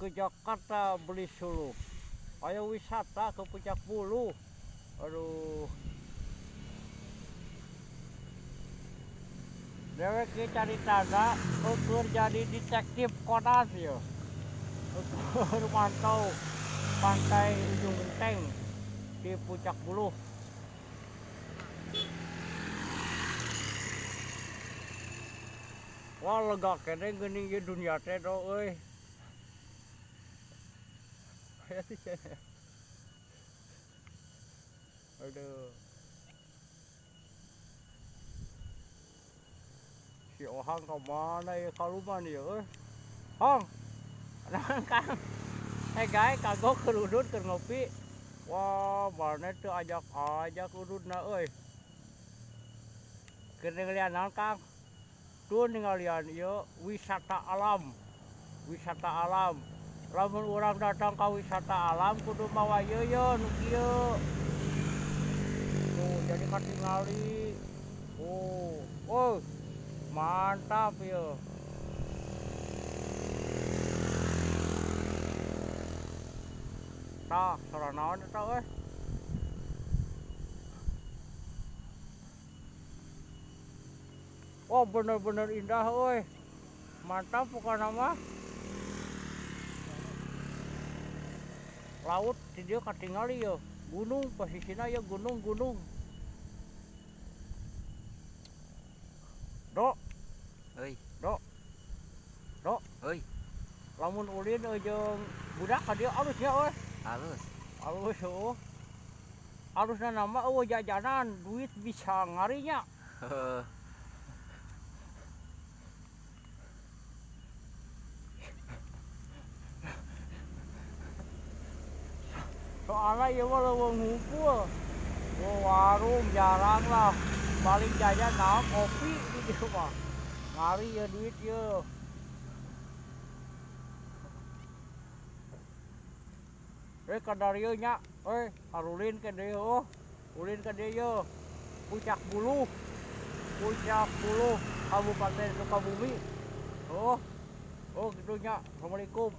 Ke Jakarta beli suluh. Ayo wisata ke Puncak Buluh. Aduh. Dewek ieu caritana eueuh jadi detektif Conan ieu. Eueuh mantau pantai Ujung Genteng di Puncak Buluh. Wah lega keneh geuning ieu dunia teh do euy. Aduh. Si Ohang ka mana ieu kaluman ieu euy. Hong. Naon Kang? Eh gae kagok keur udud keur ngopi. Wah, maneh teu ajak-ajak ududna euy. Keur ningalian naon Kang? Tuh ningalian ieu wisata alam. Wisata alam. Lamun urang datang ka wisata alam kudu mawa ieu ye nu kieu. Tuh jadi katingali. Oh, oh mantap ieu. Tah, sora naon eta euy? Oh, bener-bener indah euy. Mantap pokokna mah. Laut di dieu katingali yeuh. Gunung posisina yeuh gunung-gunung. Do. Euy. Do. Do. Euy. Lamun ulin jeung budak ka dieu alus nya euy. Alus. Alus heueuh. Alusna nama eueuh jajanan, duit bisa ngarinya. Heueuh. Soalnya ieu mah leuweung hungkul. Oh, warung jarang lah. Paling jajan naon kopi di dieu mah. Ngari ya duit ieu. Eh kadarieu nya, euy arulin ke dieu heuh. Ulin ka dieu yeuh. Puncak Buluh. Puncak Buluh Kabupaten Sukabumi. Oh. Oh kitu nya. Assalamualaikum.